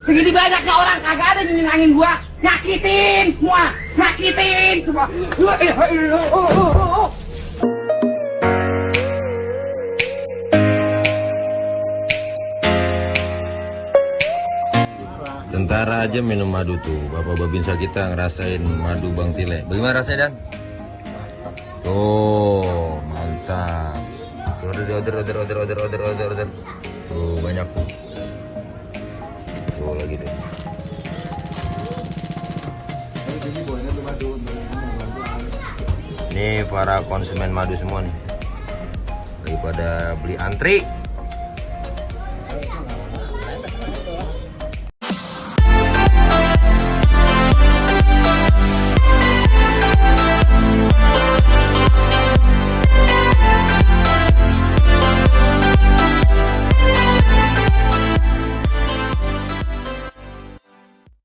Segini banyaknya orang kagak ada yang nyenangin gua. Nyakitin semua. Tentara aja minum madu tuh. Bapak Babinsa kita ngerasain madu Bang Tile. Bagaimana rasanya, Dan? Tuh, mantap. Order. Tuh, banyak tuh. Tuh lagi tuh. Ini para konsumen madu semua nih. Daripada beli antri.